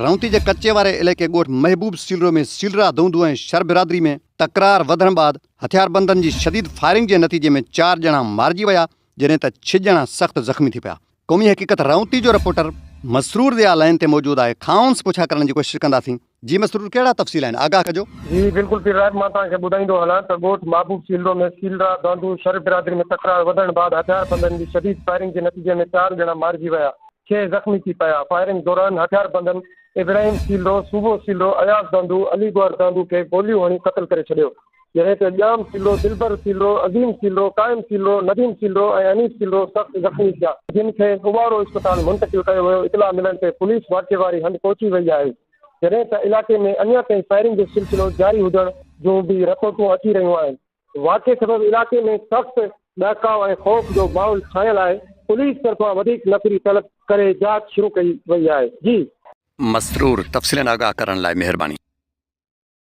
رونتي جي ڪچي واري علائقي ڳوٺ محبوب سيلرو ۾ سيلرا دونڌو ۽ شھر برادري ۾ تڪرار وڌڻ بعد هٿياربندن جي شديد فائرنگ جي نتيجي ۾ چار ڄڻا مارجي ويا جڏهن ته ڇهه ڄڻا سخت زخمي ٿي پيا. قومي حقيقت رونتي جو رپورٽر مسرور ضياء لائين تي موجود آهي کائونس پڇا ڪرڻ جي ڪوشش ڪنداسين جي مسرور ڪهڙا تفصيل آهن آگاهه ڪجو. جي بلڪل پير صاحب مان توهان کي ٻڌائيندو هلان ته ڳوٺ محبوب سيلرو ۾ سيلرا داندو شھر برادري ۾ تڪرار وڌڻ بعد هٿياربندن جي شديد فائرنگ جي نتيجي ۾ چار ڄڻا مارجي ويا. کي زخمي ٿي پيا. فائرنگ دوران هٿياربندن ابراهيم سيلرو، صوبو سيلرو، اياز داندو، علي گوهر داندو کي گوليون هڻي قتل ڪري ڇڏيو. جڏهن ته ڄام سيلرو، دلبر سيلرو، عظيم سيلرو، قائم سيلرو، نديم سيلرو ۽ انيس سيلرو سخت زخمي ٿيا. جن کي اوٻاڙو اسپتال منتقل ڪيو ويو. اطلاع ملڻ تي پوليس واقعي واري هنڌ پهچي وئي آهي. جڏهن ته علائقي ۾ اڃا تائين فائرنگ جو سلسلو جاري هجڻ جون به رپورٽون اچي رهيون آهن. واقعي سبب علائقي ۾ سخت ڏهڪاء ۽ خوف جو ماحول ڇانيل آهي، پوليس طرفان وڌيڪ نفري طلب ڪري جاچ شروع ڪئي وئي آهي. جي. مسرور، تفصيلن آگاهه ڪرڻ لاء مهرباني.